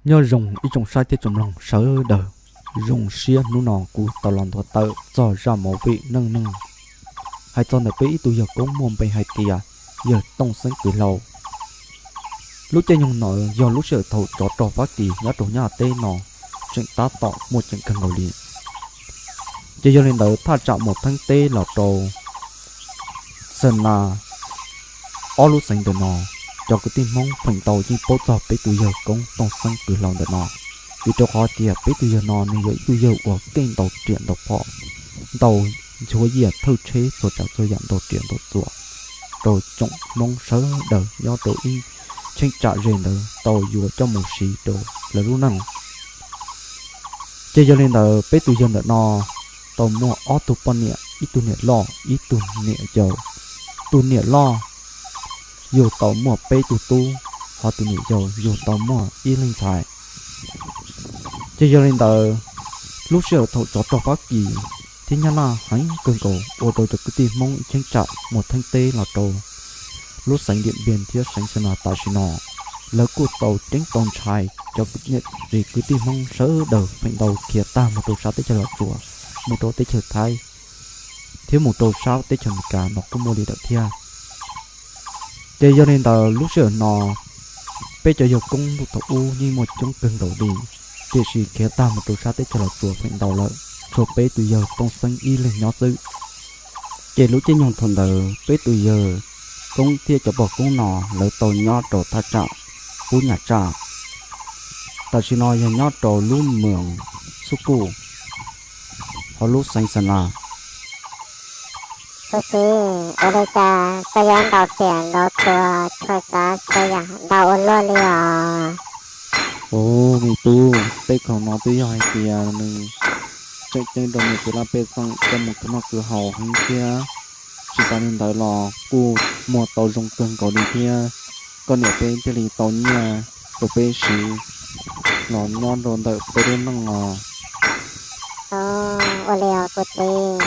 Nyob zoo ib tsoom saib thiab tsoom mloog sawv daws, zoo siab hnub no kuv tau los nthuav tawm txog zaj movie neej neeg hais txog ntawm peb ib tug yawg koob muaj npe hais tias yawg Tooj Xeeb Kwv Hlau. Lub caij nyoog no yog lub sij hawm thaum tsov rog Fab Kis nyob rau Nyab Laj teb no tseem tab tom muaj ceem kawg nkaus li. Ces yog li ntawd thaj tsam Mus Theeb teb los rau Xa Nas, ob lub xeev ntawm no, cov kwv tij Hmoob feem ntau yeej paub txog peb tus yawg koob Tooj Xeeb Kwv Hlau ntawm no, vim rau qhov tias peb tus yawg no nws yog ib tug yawg uas keej ntaus riam ntaus phom, ntaus nchuav yias thawj tsheb txhua tsav txhua yam, ntaus riam ntaus txuas rau tsoom Hmoob sawv daws nyob rau ib cheeb tsam ze ntawd tau yuav coj mus siv rau lawv lub neej. Ces yog li ntawd peb tus yawg ntawm no tau muaj ob tug poj niam, ib tug niam loj ib tug niam yau. Tus niam loj yug tau muaj peb tug tub, ho tus niam yau yug tau muaj ib leeg ntxhais. Ces yog li ntawd, lub sij hawm thaum tsov rog Fab Kis thiab Nyab Laj heev kawg nkaus ua rau cov kwv tij Hmoob ib cheeb tsam Mus Theeb teb los rau lub xeev Diam Npias thiab xeev Xa Nas tam sim no, lawv kuj tau ceeb tau ntshai, cov kwv tij Hmoob sawv daws feem ntau khiav tag mus rau sab teb chaws Los Tsuas, mus rau teb chaws Thaib, thiab mus rau sab teb chaws Amelikas no kuj muaj li lawm thiab. Ces yog li ntawd lub sij hawm no peb cov yawg koob ntuj thaum ub yeej muaj coob kawg nkaus li, tiam sis khiav tag mus rau sab teb chaws Los Tsuas feem ntau lawm, tshuav peb tus yawg Tooj Xeeb ib leeg nyob xwb. Ces lub caij nyoog thaum ntawd peb tus yawg koob thiab cov poj koob no lawv tau nyob rau thaj tsam Pub Nyas Tsaj, tam sim no yog nyob rau lub moos Xub Kuj, hauv lub xeev Xa Nas. Tus txiv, ua li cas koj yuav ntaus riam ntaus txuas txhua tsav txhua yam ntau ua luaj li os? Ov, me tub, tej khoom no twb yog hais tias nws tseem ceeb rau nws tus laj pej xeem coj mus khwv noj khwv haus heev thiab. Tsis tas li ntawd los kuj muag tau zoo kawg nkaus li thiab. Koj niam peb thiaj li tau nyiaj rau peb siv los nyob rau ntawm peb lub neej os. Ov, ua li os kuv txiv,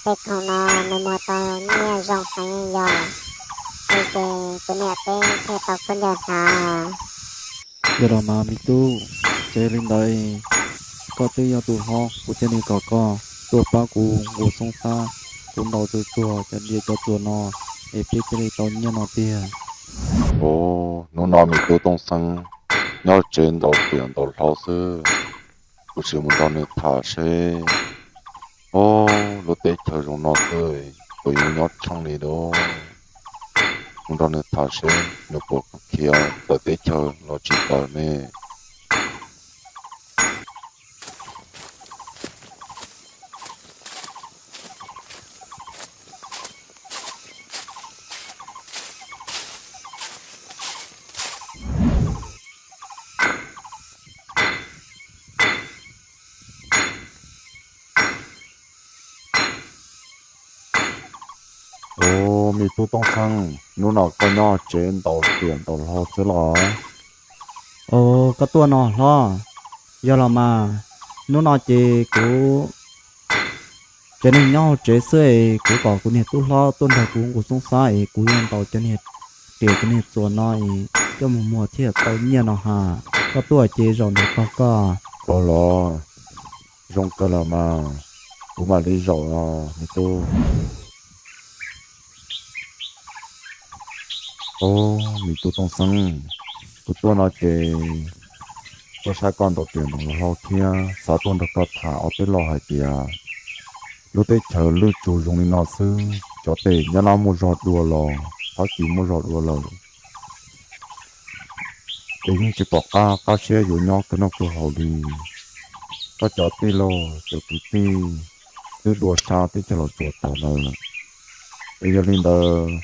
tej khoom no nws muag tau nyiaj zoo heev yog li ces kuv niam peb thiaj tau khaub ncaws hnav. Yog los mas me tub, ces li ntawd koj twb yog tus hlob, kuv thiaj li kom koj tuaj pab kuv nqus xoob xab, kuv ntaus tsuag tsuag cov diav cov txuas no es peb thiaj li tau nyiaj no tiag. Ov, hnub no me tub Tooj Xeeb nyob tsev ntaus riam ntaus hlau xwb, kuv sim mus nrog nws tham seb. Ov, lub teb chaws zoo no xwb puas yuav nyob tsheej li lauj? Mus nrog nws tham seb nws puas khiav tawm teb chaws los tsis tawm ne. Ov, me tub Tooj Xeeb, hnub no koj nyob tsev ntaus riam ntaus hlau xwb los? Ov, koj tuaj no hlob. Yog los mas, hnub no ces kuv tsev neeg nyob hauv tsev xwb es kuv kom kuv niag tub hlob tuaj nrog kuv nqus xoob xab es kuv yuav ntaus cov niag riam cov niag txuas no es coj mus muag thiaj tau nyiaj no ha. Koj tuaj ces zaum ntawd tog koj. Ov los, zoo kawg los mas, kuv mam li zaum os me tub. Ov, me tub Tooj Xeeb, kuv tuaj no ces tuaj saib koj ntaus riam ntaus hlau thiab xav tuaj nrog koj tham ob peb lo hais tias lub teb chaws lwj tsum zoo li no xwb, cov tes Nyab Laj muaj zog dua los Fab Kis muaj zog dua lawm, es yeej tsis pom qab qab siab yuav nyob khwv noj khwv haus li. Koj cov tij laug cov kwv tij twb dua sab teb chaws Los Tsuas tas lawm, es yog li ntawd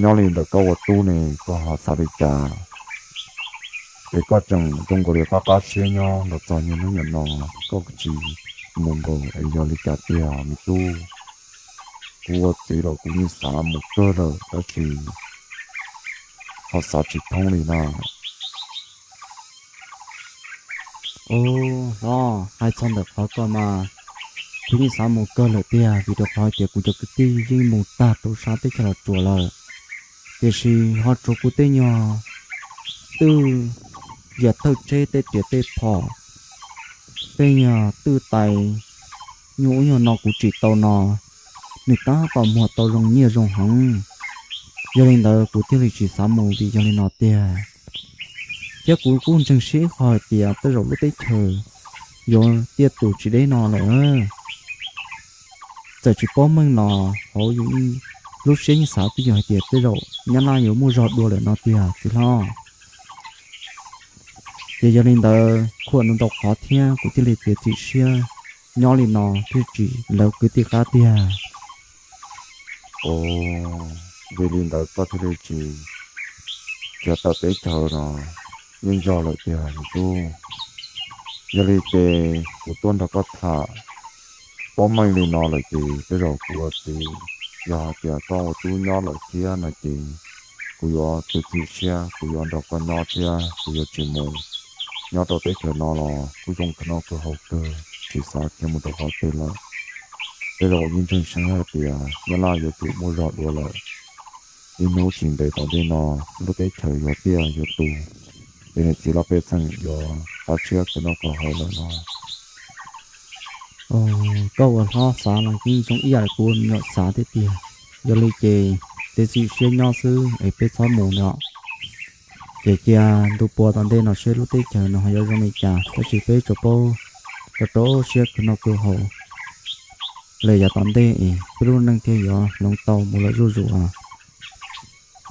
nyob li ntawm koj ua tub ne koj ho xav li cas? Es koj tseem zoo nkaus li qab qab siab nyob los txog niaj hnub niam no, koj tsis mus nkaus es yog li cas tiag me tub? Kuv ua txiv los kuv yeej xav mus kawg lawm tab sis ho xav tsis thoob li na. Ub, hlob, hais txog ntawm qhov ko mas kuv yeej xav mus kawg lawm tiag, vim rau qhov tias kuv cov kwv tij yeej mus tag rau sab teb chaws Los Tsuas lawm, tiam sis ho tshuav kuv tej nyuag twj yam thawj tsheb tej riam tej phom, tej nyuag twj tais, nyuag ub nyuag no kuv tsim tau no, nws tab tom muag tau zoo nyiaj zoo heev. Yog li ntawd kuv thiaj li tsis xav mus vim yog li no tiag. Thiab kuv kuj ntseeg siab ib qho hais tias tej zaum lub teb chaws yuav tiaj tus tsis deb no lawm. Txawm tsis paub meej los hauv yus lub siab yeej xav twj ywm hais tias tej zaum Nyab Laj yuav muaj zog dua lawm no tiag txiv hlob. Ces yog li ntawd khuam ntau ntau qhov thiab kuv thiaj li txiav txim siab nyob li no thiaj tsis lawv kwv tij qab tiag. Vim li ntawd koj thiaj li tsis khiav tawm teb chaws no yeej yog lawm tiag me tub. Yog li ces kuv tuaj nrog koj tham paub meej li no lawm ces tej zaum kuv ua txiv, yog hais tias koj ua tub nyob lawm thiab no ces kuv yuav txiav txim siab, kuv yuav nrog koj nyob thiab kuv yuav tsis mus. Nyob rau teb chaws no los kuj zoo kawg noj kawg haus kawg, tsis xav khiav mus rau qhov twg lawm. Tej zaum yeej ntseeg siab hais tias Nyab Laj yuav tsum muaj zog dua lawm. Ib hnub tsis ntev tom ntej no lub teb chaws yuav tiaj yuav tus, ces niam txiv loj pej xeem yuav qab tshiab kawg noj kawg haus lawm no. Koj ua hlob xav los yeej zoo ib yam li kuv me nyuam xav thiab tiag. Yog li ces txiav txim siab nyob xwb es peb txhob mus no. Ces cia ntu pua tom ntej no seb lub teb chaws no ho yuav zoo li cas, tab sis peb tsuas paub rau rau siab kawg noj kawg haus lawm yav tom ntej es peb lub neej thiaj yuav hloov tau mus lawm zuj zus.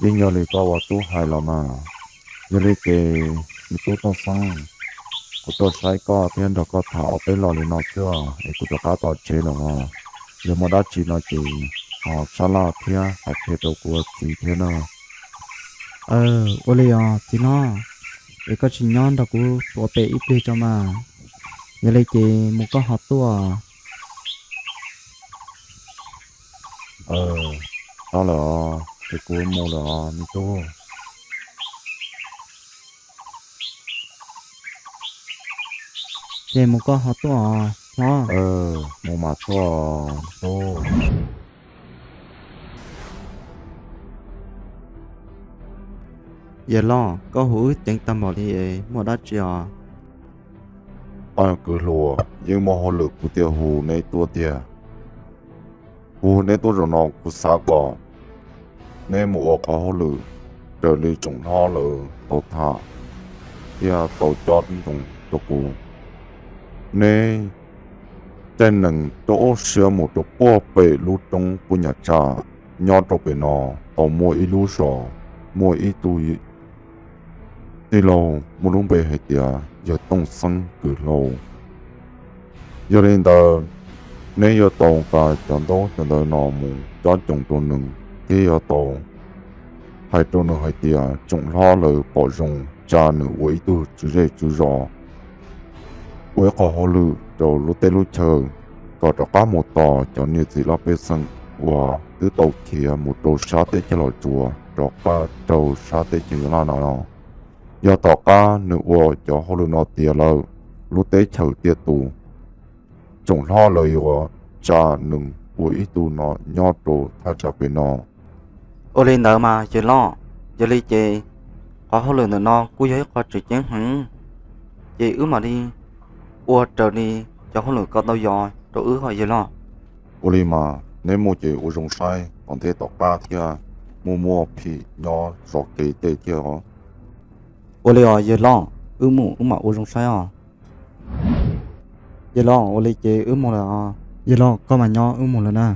Yeej yog li koj ua tub hais los mas. Yog li ces me tub Tooj Xeeb, kuv tuaj saib koj thiab nrog koj tham ob peb lo li no xwb es kuv rov qab tom tsev lawm os. Yog muaj dab tsi no ces ho sab laj thiab hais qhia rau kuv ua txiv thiab na. Ua li os txiv hlob, es koj tsis nyob nrog kuv ua pem ib pliag tso mas. Yog li ces mus koj ho tuaj. Tau lawm os, ces kuv mus lawm os me tub. Ces mus koj ho tuaj os hlob. Mus mas tuaj tub. Yawg loj, koj hu wb ceev tag npaum li, muaj dab tsi os? Kwv hluas, yeej muaj hauj lwm kuv thiaj hu neb tuaj tiag. Kuv hu neb tuaj zaum no kuv xav kom neb mus ua qhov hauj lwm raws li tsoom hlob lawv tau tham thiab tau cob ntsoov rau kuv. Neb caij nees rau ob siab mus rau puag pem lub roob puag nyam tsam nyob rau pem no tau muaj ib lub zos, muaj ib tug tij laug muaj lub npe hais tias yawg Tooj Xeeb kwv hluas. Yog li ntawd, neb yuav tau nqa cov ntaub cov ntawv no mus cob coos rau nws thiab yuav tau hais rau nws hais tias tsoom hlob lawv pom zoo tsa nws ua ib tug tswv zej tswv zos, ua ib qho hauj lwm rau lub teb lub chaw, kom rov qab mus tos cov niam txiv loj pej xeem uas twb tau khiav mus rau sab teb chaws Los Tsuas rov qab rau sab teb chaws Nyab Laj no no. Yog tom qab nws ua cov hauj lwm no tiav lawm, lub teb chaws tiaj tus, tsoom hlob lawv yuav tsa nws ua ib tug no nyob rau thaj tsam pem no. Ua li ntawd mas yawg loj, yog li ces qhov hauj lwm ntawm no kuj yog ib qho tseem ceeb heev, ces wb mam li ua raws li cov hauj lwm koj tau yog rau wb os yawg loj. Ua li mas neb mus ces ua zoo saib tom ntej tom qab thiab, muaj muaj phim nyob zov kev tej thiab os. Ua li os yawg loj, wb mus wb mam ua zoo saib os. Yawg loj, ua li ces wb mus lawm os. Yawg loj, koj mas nyob, wb mus lawm na.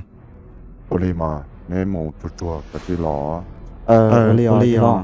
Ua li mas neb mus tsuag tsuag kav tsij los. Ua li os yawg loj.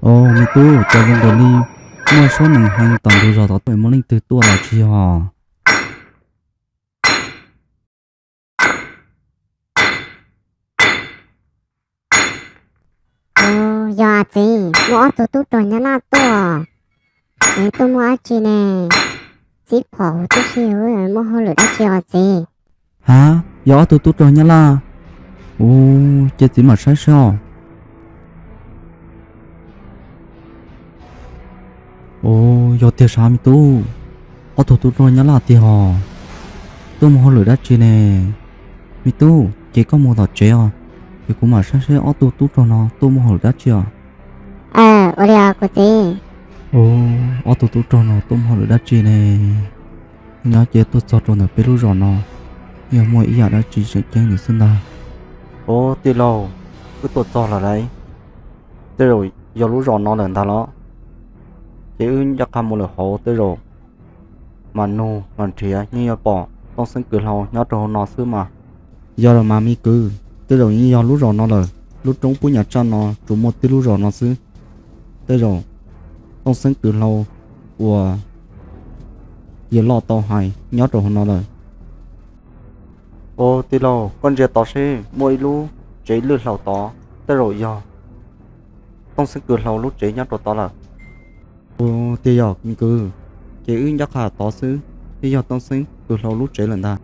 Os me tub, cas zoo nkaus li muaj suab nees heev tom ntug zos tod tuaj, muaj leej twg tuaj los tsis yog? Yog txiv, muaj ob tug tub rog Nyab Laj tuaj. Es tuaj muaj dab tsi ne? Txib phom huv tib si, muaj hauj lwm dab tsi os txiv? Ha, yog ob tug tub rog Nyab Laj. Ua, ces txiv mam saib seb os. Ua, yog tiag sav me tub, ob tug tub rog Nyab Laj tiag os. Tuaj muaj hauj lwm dab tsi ne? Me tub, ces koj mus tom tsev os, ces kuv mam saib seb ob tug tub rog no tuaj muaj hauj lwm dab tsi os. Ua li os kuv txiv. Ua, ob tug tub rog no tuaj muaj hauj lwm dab tsi ne? Nyob ces tuaj txog rau ntawm peb lub zos no, yog muaj ib yam dab tsi tseem ceeb nws xwb ntag. Ua, tij laug, wb tuaj txog lawm lauj. Tej zaum yog lub zos no lawm ntag los? Ces wb ncaj qha mus lawm hauv tej zaum mas nug mas nrhiav yeej yuav pom Tooj Xeeb Kwv Hlau nyob rau hauv no xwb mas. Yog los mas me kwv, tej zaum yeej yog lub zos no lawm, lub roob pub nyam tsaj no tsuas muaj tib lub zos no xwb. Tej zaum Tooj Xeeb Kwv Hlau uas yawg loj tau hais nyob rau hauv no lawm. Ua, tij laug, koj ntsia tod seb muaj ib lub tsev lwj hlau tod, tej zaum yog Tooj Xeeb Kwv Hlau lub tsev nyob rau tod lawm. Ua, tiag yog me kwv, ces wb ncaj qha tod xwb, yeej yog Tooj Xeeb Kwv Hlau lub tsev lawm ntag.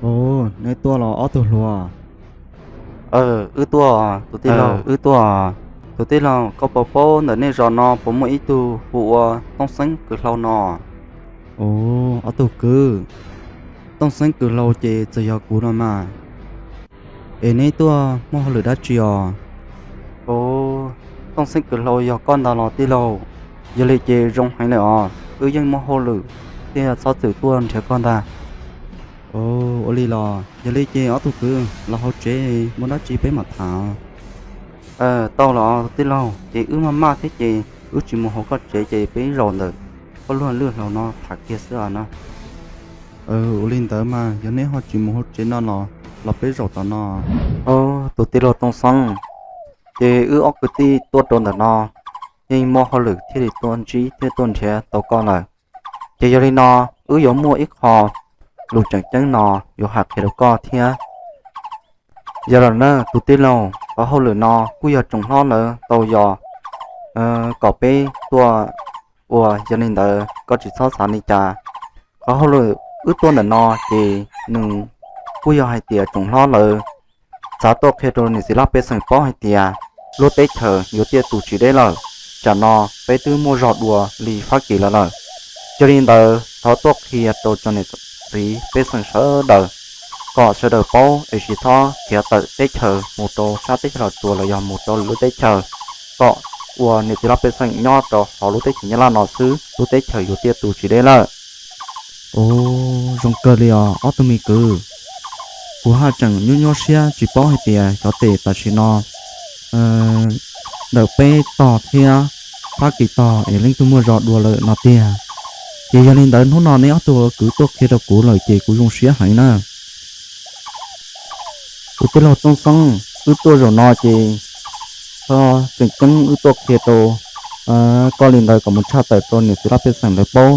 Ua, neb tuaj los ob tug hluas? Wb tuaj, tus tij laug, wb tuaj. Tus tij laug, koj puas paub ntawm nej zos no puas muaj ib tug hu ua Tooj Xeeb Kwv Hlau no? Ua, ob tug kwv, Tooj Xeeb Kwv Hlau ces txawm yog kuv no mas. Es neb tuaj muaj hauj lwm dab tsi os? Ua, Tooj Xeeb Kwv Hlau yog koj ntag los tij laug? Yog li ces zoo heev lawm os, wb yeej muaj hauj lwm thiaj txhob txwm tuaj nrhiav koj ntag. Ua li los yog li ces ob tug kwv los hauv tsev muaj dab tsi peb mam tham. Tau los tij laug, ces wb maj maj thiab ces wb tsis mus hauv koj tsev ces peb zaum ntawm koj lub lwj hlau no tham kiag xwb os na. Ua li ntawd mas yog neb ho tsis mus hauv tsev no los, los peb zaum tom no. Tus tij laug Tooj Xeeb, ces wb ob kwv tij tuaj rau ntawm no yeej muaj hauj lwm thiaj li tuaj ntsib thiab tuaj nrhiav tau koj lawm. Ces yog li no, wb yuav muaj ib qho lus tseem ceeb no yuav hais qhia rau koj thiab. Yog los na tus tij laug, qhov hauj lwm no kuj yog tsoom hlob lawv tau yos kom peb tuaj ua, yog li ntawd koj tsis txhob xav li cas. Qhov hauj lwm wb tuaj ntawm no ces nws kuj yog hais tias tsoom hlob lawv xav tuaj qhia rau niam txiv laj pej xeem paub hais tias lub teb chaws yuav tiaj tus tsis deb lawm, tsam no peb twb muaj zog dua li Fab Kis lawv lawm. Yog li ntawd thov tuaj qhia rau cov niam txiv pej xeem sawv daws kom sawv daws paub es tsis txhob khiav tawm teb chaws mus rau sab teb chaws Los Tsuas los yog mus rau lwm lub teb chaws, kom ua niam txiv laj pej xeem nyob rau hauv lub teb chaws Nyab Laj no xwb, lub teb chaws yuav tiaj tus tsis deb lawm. Ua, zoo kawg li os ob tug me kwv. Kuv haj tseem nyuaj nyuaj siab tsis paub hais tias xyov tes tam sim no ntawm peb tog thiab Fab Kis tog es leej twg muaj zog dua lawm no tiag. Ces yog li ntawd hnub no neb ob tug kwv tuaj qhia rau kuv lawm ces kuv zoo siab heev na. Tus tij laug Tooj Xeeb, wb tuaj zaum no ces qhov tseem ceeb wb tuaj qhia rau koj li ntawd kom mus tshaj tawm rau niam txiv laj pej xeem lawv paub,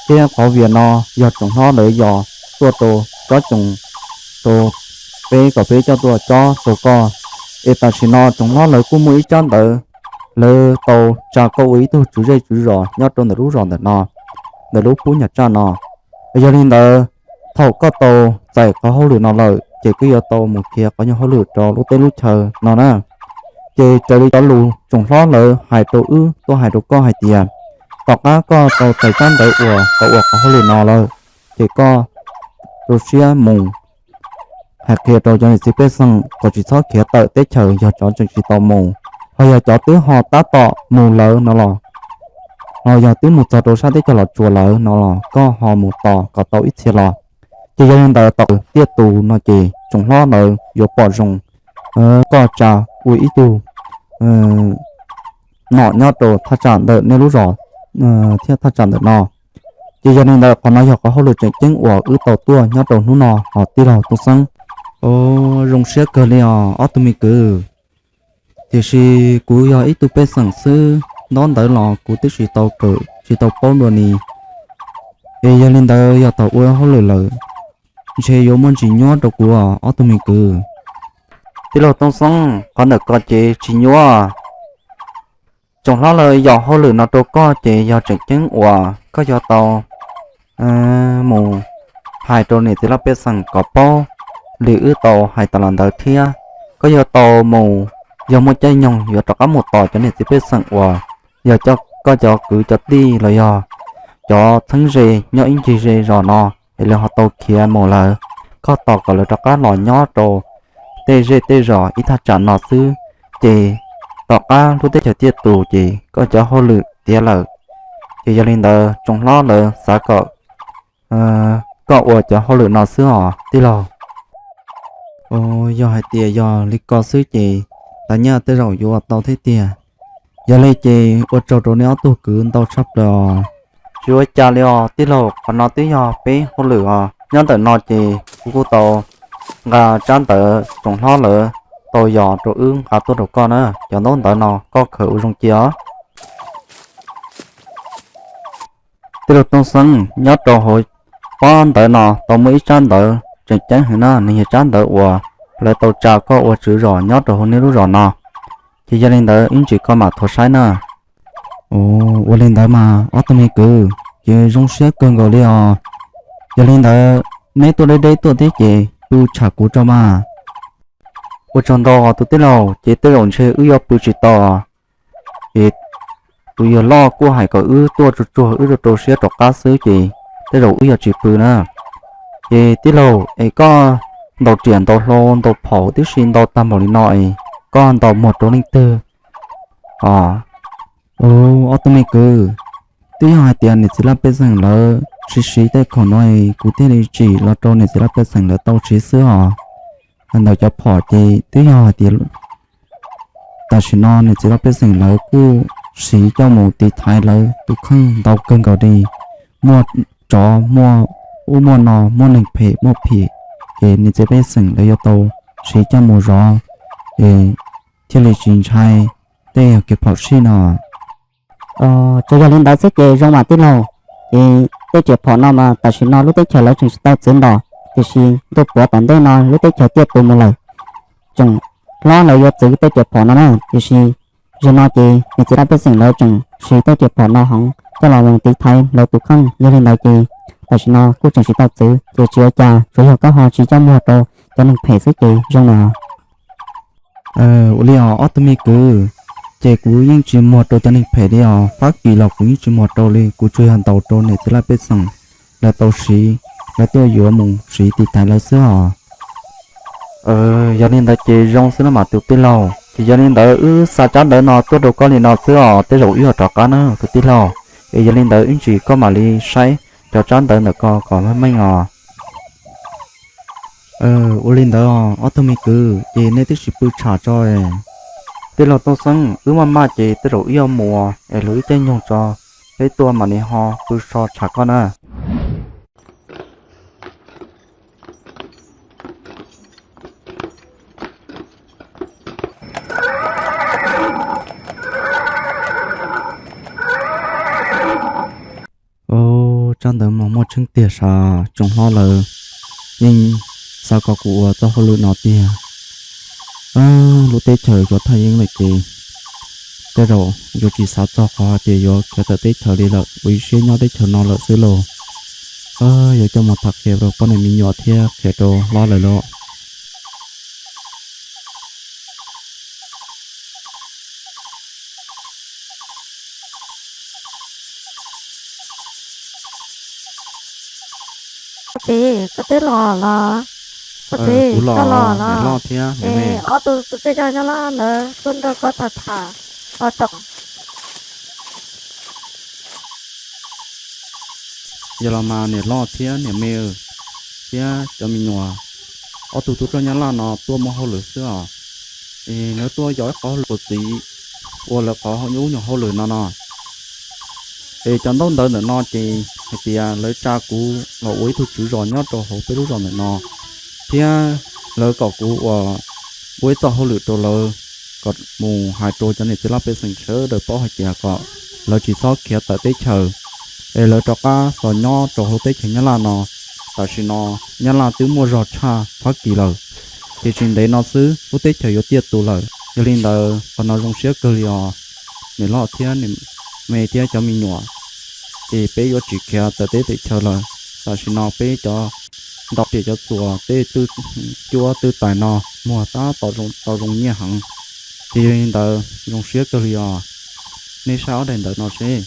thiab qhov vias no yog tsoom hlob lawv yos tuaj rau cob coos rau peb kom peb coj tuaj cob rau koj. Es tam sim no tsoom hlob lawv kuj muaj ib tsab ntawv, lawv tau tsa koj ua ib tug tswv zej tswv zos nyob rau ntawm lub zos ntawm no, ntawm lub pub nyam tsaj no. Yog li ntawd, thaum koj tau txais qhov hauj lwm no lawm ces koj yuav tau mus khiav qhov nyuag hauj lwm rau lub teb lub chaw no na. Ces raws li cov lus tsoom hlob lawv hais rau wb tuaj hais rau koj hais tias, tom qab koj tau txais tsab ntawv uas tau ua qhov hauj lwm no lawm, ces koj rau siab mus hais qhia rau cov niam txiv pej xeem kom tsis txhob khiav tawm teb chaws yog tsov tseem tsis tau mus. Ho yog cov twb ho tab tom mus lawm no los, ho yog twb mus txog rau sab teb chaws Los Tsuas lawm no los koj ho mus tos kom tau ib txhia los. Ces yog li ntawd thaum tiaj tus no ces tsoom hlob lawv yuav pom zoo koj tsa ua ib tug nom nyob rau thaj tsam ntawm nej lub zos thiab thaj tsam ntawm no. Ces yog li ntawd qhov no yog qhov hauj lwm tseem ceeb uas wb tau tuaj nyob rau hnub no os tij laug Tooj Xeeb. Ua, zoo siab kawg li os ob tug me kwv. Tiam sis kuv yog ib tug pej xeem xwb, ntaub ntawv los kuv twb tsis tau kawm tsis tau paub dua ni. Es yog li ntawd yog thaum ua hauj lwm lawm, ntshe yuav muaj ntsis nyuab rau kuv os ob tug me kwv. Tij laug Tooj Xeeb, qhov ntawm ko ces tsis nyuab. Tsoom hlob lawv yos hauj lwm no rau koj ces yog tseem ceeb uas koj yuav tau mus hais rau niam txiv laj pej xeem kom paub li wb tau hais tas los ntawd thiab. Koj yuav tau mus, yog muaj caij nyoog yuav rov qab mus tos cov niam txiv pej xeem uas yog koj cov kwv cov tij los yog cov txheeb ze nyob ib ncig ze zos no es lawv ho tau khiav mus lawm. Koj tos kom lawv rov qab los nyob rau tej zej tej zos ib thaj tsam no xwb, ces tom qab lub teb chaws tiaj tus ces koj cov hauj lwm tiav lawm, ces yog li ntawd tsoom hlob lawv xav kom koj ua cov hauj lwm no xwb os tij laug. Yog hais tias yog li ko xwb ces tas nyaj tej zaum yuav ua tau thiab tiag. Yog li ces ua tsaug rau nej ob tug kwv ntau tshaj plaws os. Tsis ua cas li os tij laug, qhov no twb yog peb hauj lwm os. Nyob ntawm no ces kuv kuj tau nqa tsab ntawv tsoom hlob lawv tau yos rau wb nqa tuaj rau koj na. Cov ntaub ntawv no koj khaws ua zoo cia os. Tij laug Tooj Xeeb, nyob rau hauv pob ntawv no tau muaj ib tsab ntawv tseem ceeb heev na, nws yog tsab ntawv uas lawv tau tsa koj ua tswv zos nyob rau hauv nej lub zos no, ces yog li ntawd ib ntsis koj mam thuav saib na. Ua li ntawd mas ob tug me kwv, ces zoo siab kawg nkaus li os. Yog li ntawd neb tuaj deb deb tuaj thiab ces pw tsham kuv tso mas. Ua tsaug ntau tus tij laug, ces tej zaum ntshe wb yuav pw tsis tau, ces tus yawg loj kuj hais kom wb tuaj tsuag tsuag wb rau rau siab rov qab xwb ces tej zaum wb yuav tsis pw na. Ces tij laug es koj ntaus riam ntaus hlau ntaus phom tib si ntau tag npaum li no es koj ntaus muag rau leej twg os? Ob tug me kwv, twb yog hais tias niam txiv laj pej xeem lawv siv siv tej khoom no es kuv thiaj li tsim los rau niam txiv laj pej xeem lawv tau siv xwb os. Ntawm cov phom ces twb yog hais tias tam sim no niam txiv laj pej xeem lawv kuj siv coj mus tiv thaiv lawv tus kheej ntau kawg nkaus li. Muaj tsov muaj ub muaj no, muaj neeg phem muaj phim, ces niam txiv pej xeem lawv yuav tau siv coj mus zov es thiaj li tsis ntshai tej yog kev phom sij no. Tsuas yog li ntawd xwb ces zoo mas tij laug. Ces tej riam phom no mas tam sim no lub teb chaws lawv tseem tsis tau txwv ntos, tiam sis ntuj puav tom ntej no lub teb chaws tiaj tus mus lawm, tsoom hlob lawv yuav txwv tej riam phom no na. Tiam sis zaum no ces niam txiv laj pej xeem lawv tseem siv tej riam phom no heev coj los mus tiv thaiv lawv tus kheej. Yog li ntawd ces tam sim no kuj tseem tsis tau txwv, ces tsis ua cas, tsuas yog koj ho siv coj muag rau cov neeg phem xwb ces zoo na. Ua li os ob tug me kwv, ces kuv yeej tsis muag rau cov neeg phem li os, Fab Kis los kuv yeej tsis muag rau li, kuv tsuas yog ntaus rau niam txiv laj pej xeem lawv tau siv, lawv tuaj yuav mus siv tiv thaiv lawv xwb os. Yog li ntawd ces zoo xwb na mas tus tij laug, ces yog li ntawd wb xa tsab ntawv no tuaj rau koj li no xwb os, tej zaum wb yuav rov qab na tus tij laug. Es yog li ntawd ib ntsis koj mam li saib cov tsab ntawv ntawm ko kom meej meej os. Ua li ntawd os ob tug me kwv, ces nej twb tsis pw tsham tso. Tij laug Tooj Xeeb, wb maj maj ces tej zaum wb yuav mus es luag wb caij nyoog tso, peb tuaj mam li ho pw so tsham koj na. Tsab ntawv mas muaj tseeb tiag sav, tsoom hlob lawv yeej xav kom kuv ua txoj hauj lwm no tiag. Lub teb chaws yuav thaj yeeb lawm ces tej zaum yuav tsis xav txog qhov tias yuav khiav tawm teb chaws li lawm, ua ib siab nyob teb chaws no lawm xwb lauj. Yuav coj mus tham qhia rau poj niam me nyuam thiab qhia rau hlob lawv los. Txiv, koj twb los los? Txiv, kuv los, koj los los? Niam loj thiab niam me. Ob tug tub txawj coj nyob laj ntawd tuaj nrog koj tham tham. Yog los mas niam loj thiab niam me thiab cov me nyuam, ob tug tub rog nyab laj no tuaj muaj hauj lwm xwb os. Es lawv tuaj yos ib qhov hauj lwm puag txiv, ua lawv qhov ub nyuag hauj lwm no no. Es cov ntaub ntawv ntawm no ces hais tias lawv tsa kuv los ua ib tug tswv zos nyob rau hauv peb lub zos ntawm no, thiab lawv kom kuv ua, ua ib txoj hauj lwm rau lawv, kom mus hais rau cov niam txiv laj pej xeem sawv daws paub hais tias kom lawv tsis txhob khiav tawm teb chaws, es lawv rov qab xos nyob rau hauv teb chaws nyab laj no. tam sim no Nyab Laj twb muaj zog tshaj Fab Kis lawm, ces tsis ntev no xwb lub teb chaws yuav tiaj tus lawm. Yog li ntawd qhov no zoo siab kawg li os niam loj thiab me thiab cov me nyuam. Ces peb yuav tsis khiav tawm teb tawm chaw lawm, tam sim no peb cov ntaus riam cov txuas tej twj cuab twj tais no muag tab tom tau zoo nyiaj heev. Ces yog li ntawd zoo siab kawg li os, nej saib ob daim ntawv no seb.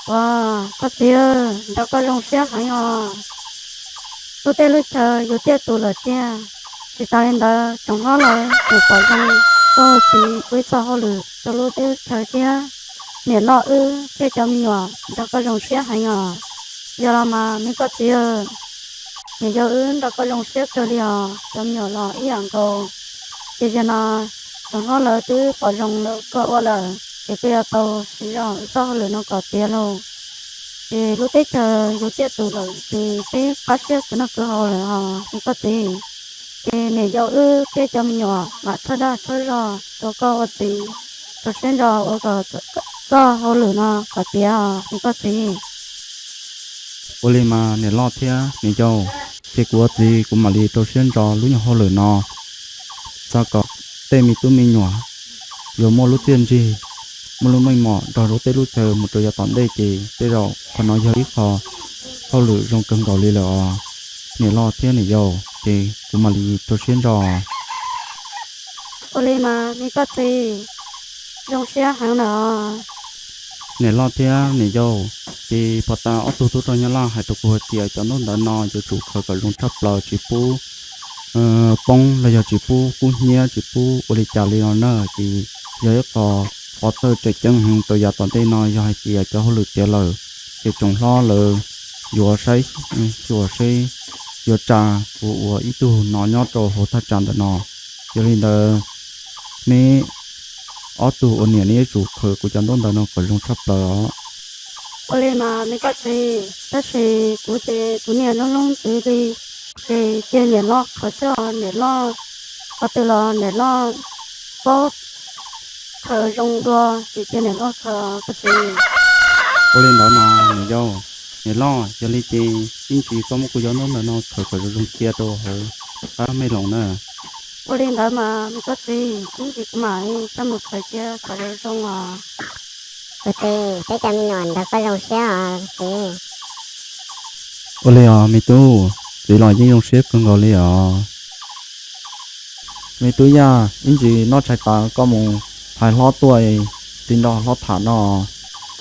Ua, koj txiv, nrog koj zoo siab heev os. Lub teb lub chaw yuav tiaj tus lawm tiag. Tsis tas li ntawd tsoom hlob lawv tseem pom zoo koj txiv ua ib txoj hauj lwm rau lub teb lub chaw thiab. Niam loj wb thiab cov me nyuam nrog koj zoo siab heev os. Yog los mas me koj txiv, niam yau wb nrog koj zoo siab kawg li os, cov me nyuam los ib yam nkaus. Ces yog no tsoom hlob lawv twb pom zoo rau koj ua lawm, ces koj yuav tau siv zog ua txoj hauj lwm no kom tiav lauj. Ces lub teb chaws yuav tiaj tus lawm ces peb pab siab khwv noj khwv haus lawm os me koj txiv. Ces niam yau wb thiab cov me nyuam mam tshob dag tshob zog rau koj ua txiv, rau siab ntso ua kom txoj hauj lwm no kom tiav os me koj txiv. Ua li mas niam loj thiab niam yau, ces kuv ua txiv kuv mam li rau siab ntso lub nyuag hauj lwm no, xav kom tej me tub me nyuam yuav muaj lub txiaj ntsig, muaj lub meej mom nrog lub teb lub chaw mus rau yav tom ntej, ces tej zaum qhov no yog ib qho hauj lwm zoo kawg nkaus li lawm os niam loj thiab niam yau. Ces kuv mam li rau siab ntso. Ua li mas me koj txiv, zoo siab heev na os. Niam loj thiab niam yau, ces pom tas ob tug tub rog Nyab Laj hais rau kuv hais tias cov ntaub ntawv no yuav tsum khaws kom zoo tshaj plaws, tsis pub poob los yog tsis pub kub hnyiab, tsis pub ua li cas li no na. Ces yog ib qho pov thawj tseem ceeb heev rau yav tom ntej no, yog hais tias cov hauj lwm tiav lawm, ces tsoom hlob lawv yuav saib xyuas seb yuav tsa kuv ua ib tug no nyob rau hauv thaj tsam ntawm no. Yog li ntawd, neb ob tug ua niam neb yuav tsum khaws kuv cov ntaub ntawv no kom zoo tshaj plaws os. Ua li mas me koj txiv, tab sis kuv ces kuv niag noob noob ntxwv li, ces cia niam loj khaws xwb os niam loj. Qhov twg los niam loj paub khaws zoo dua ces cia niam loj khaws koj txiv. Ua li ntawd mas niam yau, niam loj, yog li ces ib ntsis koj muab kuv cov ntaub ntawv no khaws kom zoo zoo cia rau hauv qab mej loos na. Ua li ntawd mas me koj txiv, ib ntsis kuv mam li coj mus khaws cia kom zoo zoo os. Kuv txiv, peb cov me nyuam nrog koj zoo siab os txiv. Ua li os me tub, txiv los yeej zoo siab kawg nkaus li os. Me tub Yaj, ib ntsis noj tshais tas koj mus hais hlob tuaj, txiv nrog hlob tham no.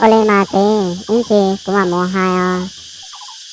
Ua li mas txiv, ib ntsis kuv mam mus hais os.